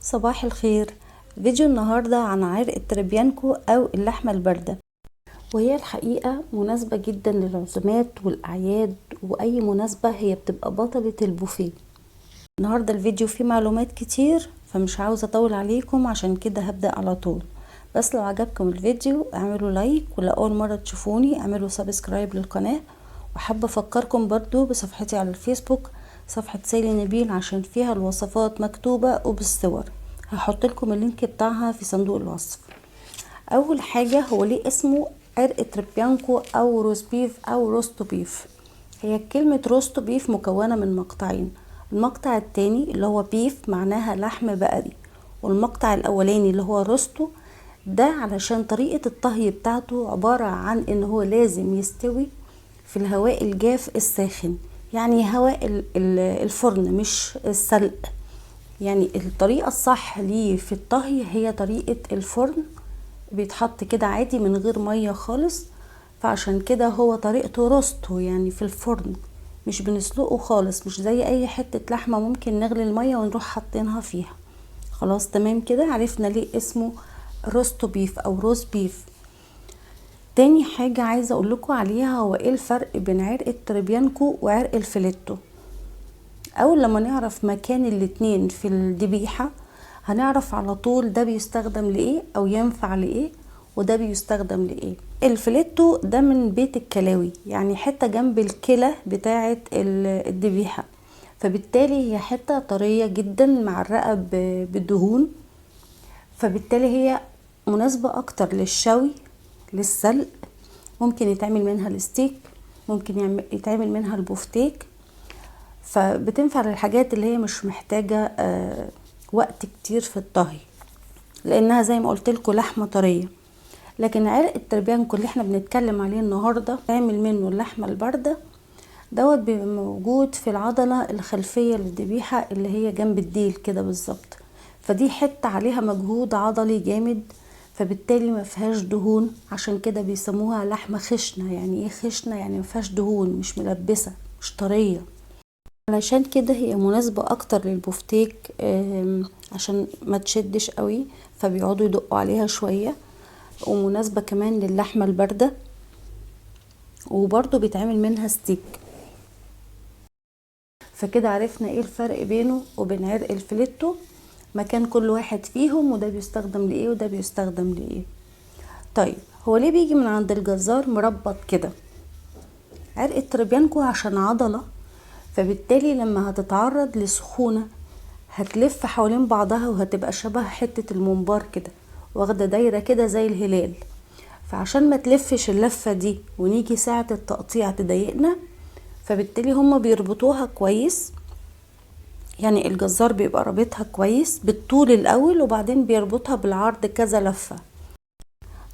صباح الخير. فيديو النهاردة عن عرق التربيانكو او اللحمة الباردة، وهي الحقيقة مناسبة جدا للعزومات والاعياد واي مناسبة، هي بتبقى بطلة البوفيه. النهاردة الفيديو فيه معلومات كتير فمش عاوزة اطول عليكم، عشان كده هبدأ على طول. بس لو عجبكم الفيديو اعملوا like، ولو اول مرة تشوفوني اعملوا subscribe للقناة. وحابة افكركم برضو بصفحتي على الفيسبوك، صفحة سالي نبيل، عشان فيها الوصفات مكتوبة وبالصور. هحط لكم ال link بتاعها في صندوق الوصف. اول حاجة، هو ليه اسمه عرق تريبيانكو او roast beef او روستو beef؟ هي كلمة روستو beef مكونة من مقطعين. المقطع التاني اللي هو beef معناها لحم بقري، والمقطع الاولاني اللي هو روستو ده علشان طريقة الطهي بتاعته عبارة عن ان هو لازم يستوي في الهواء الجاف الساخن، يعني هواء الفرن مش السلق. يعني الطريقة الصح ليه في الطهي هي طريقة الفرن، بيتحط كده عادي من غير مية خالص، فعشان كده هو طريقته روستو، يعني في الفرن مش بنسلقه خالص، مش زي اي حتة لحمة ممكن نغلي المية ونروح حاطينها فيها. خلاص تمام كده، عرفنا ليه اسمه روستو beef او roast beef. تاني حاجة عايزة اقول لكم عليها، هو ايه الفرق بين عرق التريبيانكو وعرق الفيليتو؟ اول لما نعرف مكان الاتنين في الذبيحة هنعرف على طول ده بيستخدم لايه او ينفع لايه وده بيستخدم لايه. الفيليتو ده من بيت الكلاوي، يعني حتة جنب الكلى بتاعة الذبيحة، فبالتالي هي حتة طرية جدا معرقة بالدهون، فبالتالي هي مناسبة اكتر للشوي، للسلق، ممكن يتعمل منها الستيك، ممكن يتعمل منها البوفتيك، فبتنفع للحاجات اللي هي مش محتاجة وقت كتير في الطهي، لانها زي ما قلت لكم لحمة طرية. لكن عرق التربيانكو اللي احنا بنتكلم عليه النهاردة نعمل منه اللحمة الباردة دوت، بيبقى موجود في العضلة الخلفية للذبيحة اللي هي جنب الديل كده بالظبط، فدي حتة عليها مجهود عضلي جامد، فبالتالي ما فيهاش دهون، عشان كده بيسموها لحمة خشنة. يعني ايه خشنة؟ يعني ما فيهاش دهون، مش ملبسة، مش طرية. علشان كده هي مناسبة اكتر للبفتيك، عشان ما تشدش قوي، فبيقعدوا يدقوا عليها شوية. ومناسبة كمان للحمة الباردة، وبرضو بيتعمل منها ستيك. فكده عرفنا ايه الفرق بينه وبين عرق الفيليتو، مكان كل واحد فيهم، وده بيستخدم لايه وده بيستخدم لايه. طيب هو ليه بيجي من عند الجزار مربط كده؟ عرق التربيانكو عشان عضلة، فبالتالي لما هتتعرض لسخونة هتلف حوالين بعضها وهتبقى شبه حتة الممبار كده، واخدة دايرة كده زي الهلال. فعشان ما تلفش اللفة دي ونيجي ساعة التقطيع تضايقنا، فبالتالي هما بيربطوها كويس، يعني الجزار بيبقى رابطها كويس بالطول الاول وبعدين بيربطها بالعرض كذا لفة.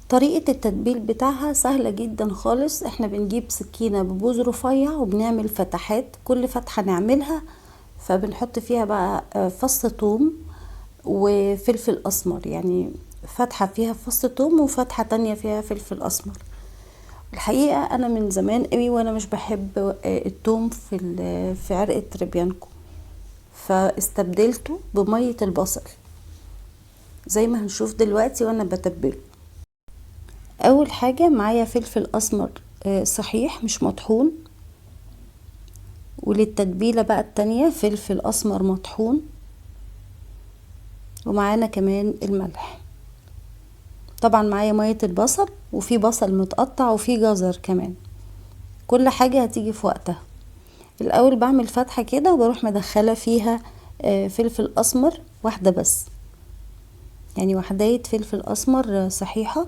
طريقة التتبيل بتاعها سهلة جدا خالص. احنا بنجيب سكينة ببوز رفيع وبنعمل فتحات، كل فتحة نعملها فبنحط فيها بقى فص ثوم وفلفل اسمر، يعني فتحة فيها فص ثوم وفتحة تانية فيها فلفل اسمر. الحقيقة انا من زمان قوي وانا مش بحب الثوم في عرق التريبيانكو، فاستبدلته بمية البصل زي ما هنشوف دلوقتي وانا بتبله. اول حاجة معايا فلفل اسمر صحيح مش مطحون، وللتتبيلة بقى التانية فلفل اسمر مطحون، ومعانا كمان الملح. طبعا معايا مية البصل، وفي بصل متقطع، وفي جزر كمان. كل حاجة هتيجي في وقتها. الاول بعمل فتحة كده وبروح مدخلة فيها فلفل اسمر واحدة بس، يعني وحداية فلفل اسمر صحيحة.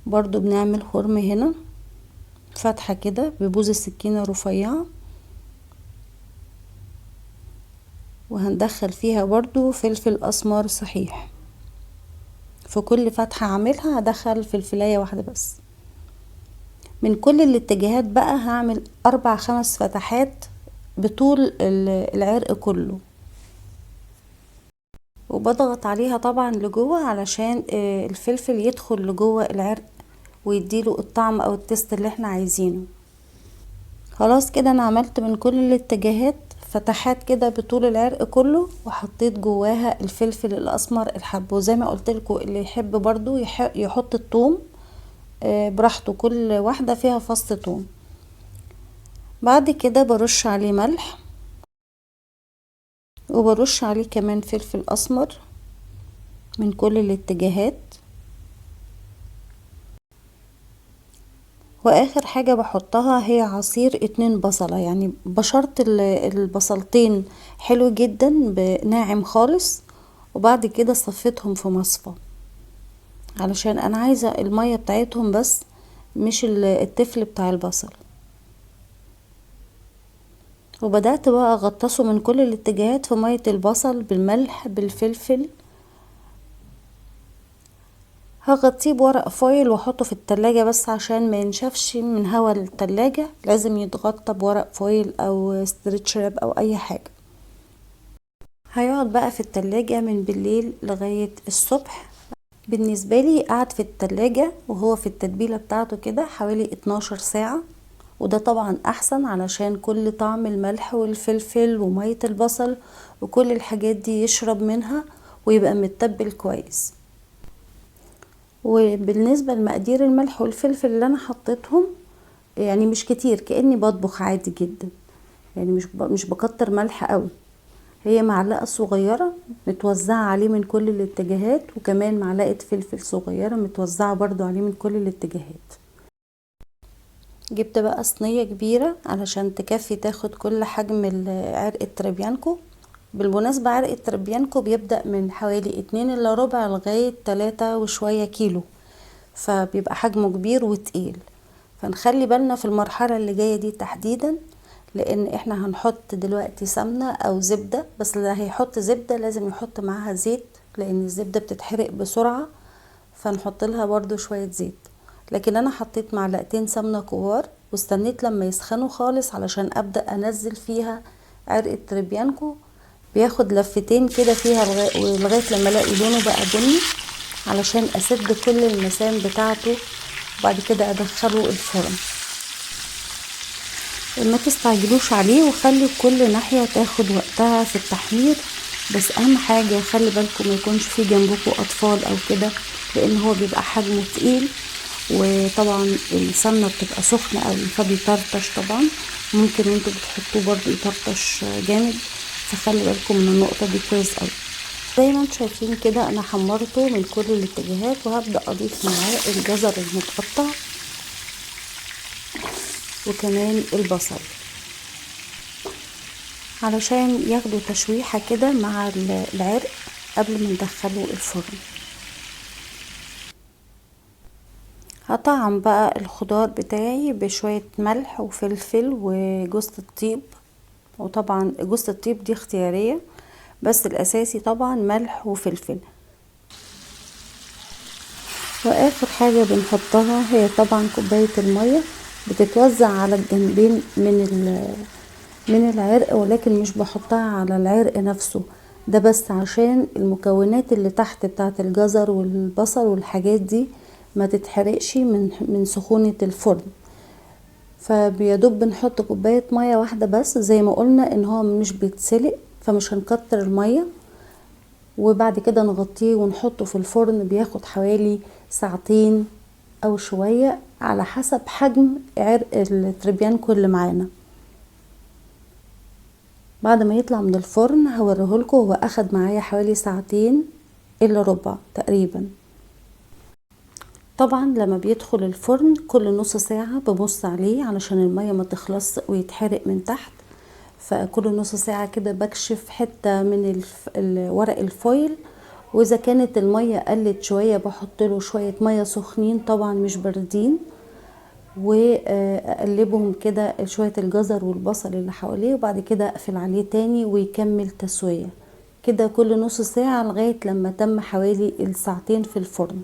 برضو بنعمل خرم هنا فتحة كده ببوز السكينة رفيعة، وهندخل فيها برضو فلفل اسمر صحيح. في كل فتحة هعملها هدخل فلفلاية واحدة بس. من كل الاتجاهات بقى هعمل 4-5 فتحات بطول العرق كله، وبضغط عليها طبعا لجوه علشان الفلفل يدخل لجوه العرق ويديله الطعم او التست اللي احنا عايزينه. خلاص كده انا عملت من كل الاتجاهات فتحات كده بطول العرق كله، وحطيت جواها الفلفل الاسمر الحب. وزي ما قلت لكم اللي يحب برضو يحط الثوم براحته، كل واحدة فيها فص ثوم. بعد كده برش عليه ملح، وبرش عليه كمان فلفل اسمر من كل الاتجاهات. واخر حاجة بحطها هي عصير 2 بصلة، يعني بشرت البصلتين حلو جدا بناعم خالص، وبعد كده صفيتهم في مصفى علشان انا عايزة المية بتاعتهم بس، مش التفل بتاع البصل. وبدأت بقى اغطسه من كل الاتجاهات في مية البصل بالملح بالفلفل. هغطيه بورق فويل واحطه في التلاجة بس عشان ما ينشفش من هوا التلاجة، لازم يتغطى بورق foil او stretch wrap او اي حاجة. هيقعد بقى في التلاجة من بالليل لغاية الصبح. بالنسبة لي قعد في التلاجة وهو في التتبيلة بتاعته كده حوالي 12 ساعة، وده طبعا احسن علشان كل طعم الملح والفلفل ومية البصل وكل الحاجات دي يشرب منها ويبقى متبل كويس. وبالنسبة لمقادير الملح والفلفل اللي انا حطيتهم يعني مش كتير، كأني بطبخ عادي جدا، يعني مش بكتر ملح قوي. هي معلقة صغيرة متوزعة عليه من كل الاتجاهات، وكمان معلقة فلفل صغيرة متوزعة برضو عليه من كل الاتجاهات. جبت بقى صينية كبيرة علشان تكفي تاخد كل حجم عرق التريبيانكو. بالمناسبة عرق التريبيانكو بيبدأ من حوالي 1.75 لغاية 3 وشوية كيلو، فبيبقى حجمه كبير وتقيل. فنخلي بالنا في المرحلة اللي جاية دي تحديدا، لان احنا هنحط دلوقتي سمنة او زبدة، بس اللي هيحط زبدة لازم يحط معاها زيت لان الزبدة بتتحرق بسرعة، فنحط لها برضو شوية زيت. لكن انا حطيت معلقتين سمنة كبار واستنيت لما يسخنوا خالص علشان ابدأ انزل فيها عرق التريبيانكو. بياخد لفتين كده فيها لغاية لما الاقي لونه بقى بني علشان اسد كل المسام بتاعته، وبعد كده ادخله الفرن. ما تستعجلوش عليه وخلي كل ناحية تاخد وقتها في التحمير، بس اهم حاجة خلي بالكم ما يكونش في جنبكم اطفال او كده، لان هو بيبقى حجمه تقيل، وطبعا السمنة بتبقى سخنة قوي فبيطرطش، طبعا ممكن وانتوا بتحطوه برضو يطرطش جامد، فخلي بالكم من النقطة دي كويس قوي. زي ما انتم شايفين كده انا حمرته من كل الاتجاهات، وهبدأ اضيف معاه الجزر المتقطع وكمان البصل علشان ياخدوا تشويحة كده مع العرق قبل ما ندخله الفرن. هطعم بقى الخضار بتاعي بشوية ملح وفلفل وجوزة الطيب، وطبعا جوزة الطيب دي اختيارية بس الاساسي طبعا ملح وفلفل. واخر حاجة بنحطها هي طبعا كوباية المية، بتتوزع على الجنبين من العرق، ولكن مش بحطها على العرق نفسه، ده بس عشان المكونات اللي تحت بتاعت الجزر والبصل والحاجات دي ما تتحرقش من سخونة الفرن. فبيدوب بنحط كوباية مية واحدة بس، زي ما قلنا ان هو مش بيتسلق فمش هنكتر المية، وبعد كده نغطيه ونحطه في الفرن. بياخد حوالي ساعتين او شوية على حسب حجم عرق التريبيانكو اللي معانا. بعد ما يطلع من الفرن هوريهولكوا، هو اخد معايا حوالي ساعتين الا ربع تقريبا. طبعا لما بيدخل الفرن كل نص ساعة ببص عليه علشان المية ما تخلص ويتحرق من تحت، فكل نص ساعة كده بكشف حتة من ورق الفويل، واذا كانت المية قلت شوية بحط له شوية مية سخنين طبعا مش باردين، واقلبهم كده شوية الجزر والبصل اللي حواليه، وبعد كده اقفل عليه تاني ويكمل تسوية كده كل نص ساعة لغاية لما تم حوالي الساعتين في الفرن.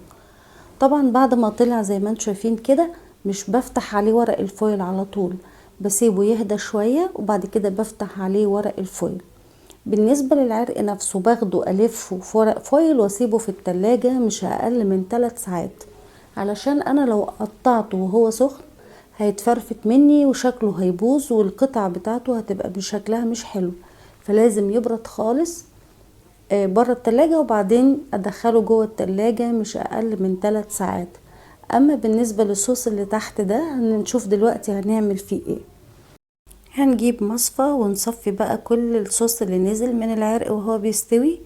طبعا بعد ما طلع زي ما انتم شايفين كده مش بفتح عليه ورق ال foil على طول، بسيبه يهدى شوية وبعد كده بفتح عليه ورق ال foil. بالنسبة للعرق نفسه باخده ألفه في ورق foil واسيبه في التلاجة مش أقل من 3 ساعات، علشان أنا لو قطعته وهو سخن هيتفرفت مني وشكله هيبوظ والقطع بتاعته هتبقى بشكلها مش حلو، فلازم يبرد خالص بره التلاجة، وبعدين ادخله جوه التلاجة مش اقل من 3 ساعات. اما بالنسبة للصوص اللي تحت ده هنشوف دلوقتي هنعمل فيه ايه. هنجيب مصفى ونصفي بقى كل الصوص اللي نزل من العرق وهو بيستوي،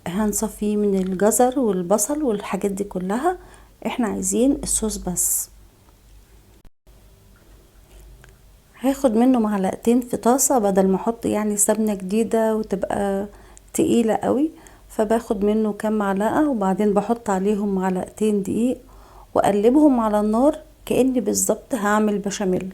هنصفيه من الجزر والبصل والحاجات دي كلها، احنا عايزين الصوص بس. هاخد منه معلقتين في طاسة بدل ما احط سمنة جديدة وتبقى تقيلة قوي، فباخد منه كام معلقة وبعدين بحط عليهم معلقتين دقيق واقلبهم على النار كأني بالظبط هعمل بشاميل.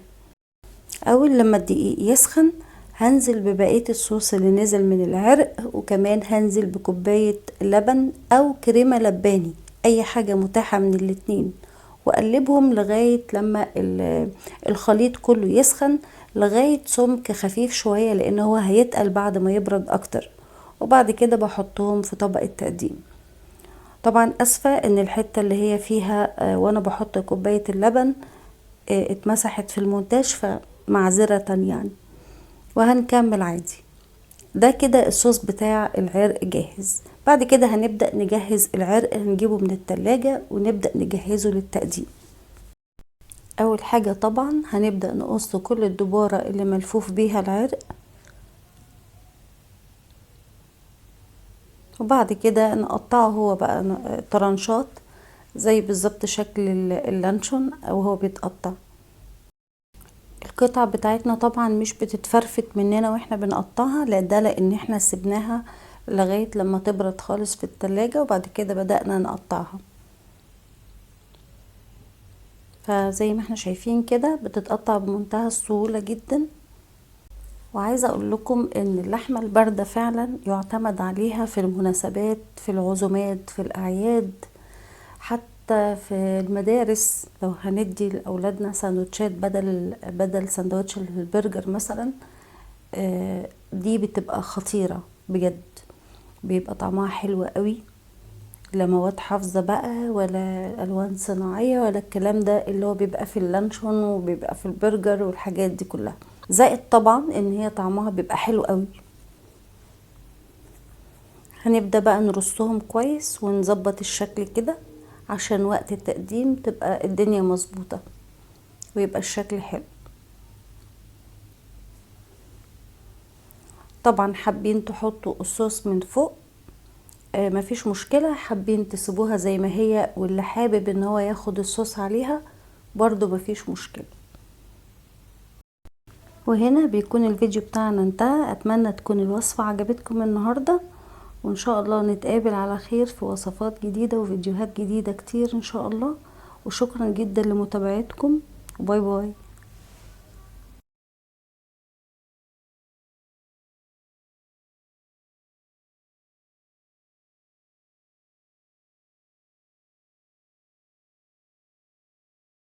اول لما الدقيق يسخن هنزل ببقية الصوص اللي نزل من العرق، وكمان هنزل بكوباية لبن او كريمة لباني، اي حاجة متاحة من الاتنين، واقلبهم لغاية لما الخليط كله يسخن لغاية سمك خفيف شوية، لان هو هيتقل بعد ما يبرد اكتر. وبعد كده بحطهم في طبق التقديم. طبعا اسفة ان الحتة اللي هي فيها وانا بحط كوباية اللبن اتمسحت في المونتاج، فمعذرة يعني. وهنكمل عادي. ده كده الصوص بتاع العرق جاهز. بعد كده هنبدأ نجهز العرق، هنجيبه من التلاجة ونبدأ نجهزه للتقديم. اول حاجة طبعا هنبدأ نقص كل الدبارة اللي ملفوف بيها العرق، وبعد كده نقطعه هو بقى طرنشات زي بالظبط شكل اللانشون او هو بيتقطع. القطع بتاعتنا طبعا مش بتتفرفت مننا واحنا بنقطعها، لا ده لان احنا سيبناها لغاية لما تبرد خالص في التلاجة وبعد كده بدأنا نقطعها. فزي ما احنا شايفين كده بتتقطع بمنتهى السهولة جدا. وعايزة اقول لكم ان اللحمة الباردة فعلا يعتمد عليها في المناسبات، في العزومات، في الاعياد، حتى في المدارس. لو هندي لاولادنا سندوتشات بدل سندوتش البرجر مثلا، دي بتبقى خطيرة بجد، بيبقى طعمها حلو قوي، لا مواد حافظة بقى ولا الوان صناعية ولا الكلام ده اللي هو بيبقى في اللانشون وبيبقى في البرجر والحاجات دي كلها. زائد طبعا ان هي طعمها بيبقى حلو قوي. هنبدأ بقى نرصهم كويس ونظبط الشكل كده عشان وقت التقديم تبقى الدنيا مظبوطة ويبقى الشكل حلو. طبعا حابين تحطوا الصوص من فوق، مفيش مشكلة، حابين تسيبوها زي ما هي، واللي حابب ان هو ياخد الصوص عليها برضو مفيش مشكلة. وهنا بيكون الفيديو بتاعنا انتهى. اتمنى تكون الوصفة عجبتكم النهاردة، وان شاء الله نتقابل على خير في وصفات جديدة وفيديوهات جديدة كتير ان شاء الله. وشكرا جدا لمتابعتكم، باي باي.